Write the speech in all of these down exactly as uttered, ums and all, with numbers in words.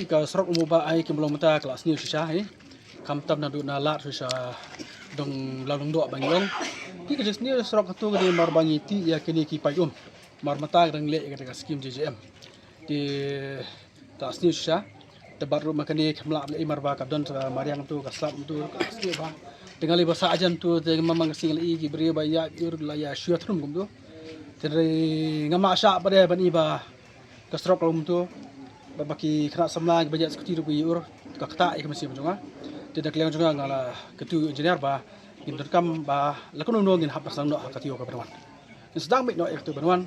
Ka surok Umba ai ki mlong mynta ka la sniew shisha hi. Khamtam naduh na Lad shisha dong Lawlong doh ba ngi ong. Ki ka sniew surok katu ka dei mar ba ngi tih ïa kine ki paip um. Mar mynta ka dang leh ïa ka skim J J M. Te ka la sniew shisha. Te bad ruh ma kane ka mlak leh mar ba ka don ka mariang tu ka slap tu ka sniew ba. Te nga lei ba sa ajan tu te ma mang sing lei ki briew ba ïa ur la ïa shuwa thrum kum tu. Te ngam lah shah ba dei ban i ba ka surok lum tu. Ba ba ki khynnah samla ba ïa skuti ruh ki ur ka kata ïa ka masi jong nga. Te da kliang jong nga la katu engineer ba ngin donkam ba la kano no ngin hap ba sang noh ha katu ka ban wan. Ngin sdang bit noh ïa katu ban wan.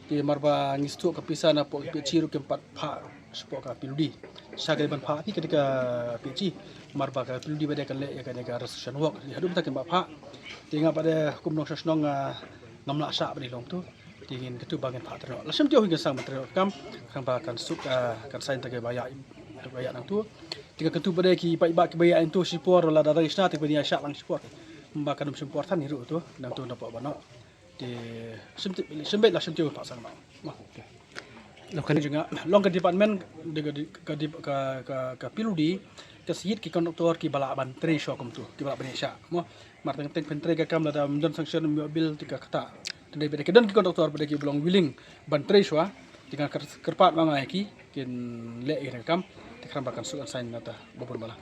Te mar ba ngi sdang ka pisa na pok ki chi ruh kim pat pha. Shuwa ka P W D. Sha ka ban pha ki ka dei ka P H E. Mar ba ka P W D ba dei ka leh ïa ka dei ka restoration work. Ïa haduh mynta kin ba pha. Te nga ba dei kum nong sha shnong ngam lah shah ba dei long tu. Te ngin katu ba ngin pha tyrok. La shim tio hi kan sang ban tyrok kam. Kan ba kan suk kan sign ta ka ba ïa ba ïa nang tu. Te ka katu ba dei ki ba ba ki ba ïa tu shipor la da da shna te ba ïa shah lang shipor. Ba kan um shipor than hi ruh tu. Nang tu na pok ba noh. Te shim te shim beit la shim tio pha sang noh. Long ka department de ka ka ka ka P W D ka siit ki contractor ki ba lah ban trei shuwa kum tu ki ba lah ban ïa shah mo. Mar teng teng pyntrei ka kam lada ym don sanction ym ïoh bill te ka kata. Te dei ba dei ki don ki contractor ba dei ki ba long willing ban trei shuwa. Te ka kyrpad ma nga ïa ki kin leh ïa ka kam. Te kram ba kan suk an sign na ta ba bun ba la.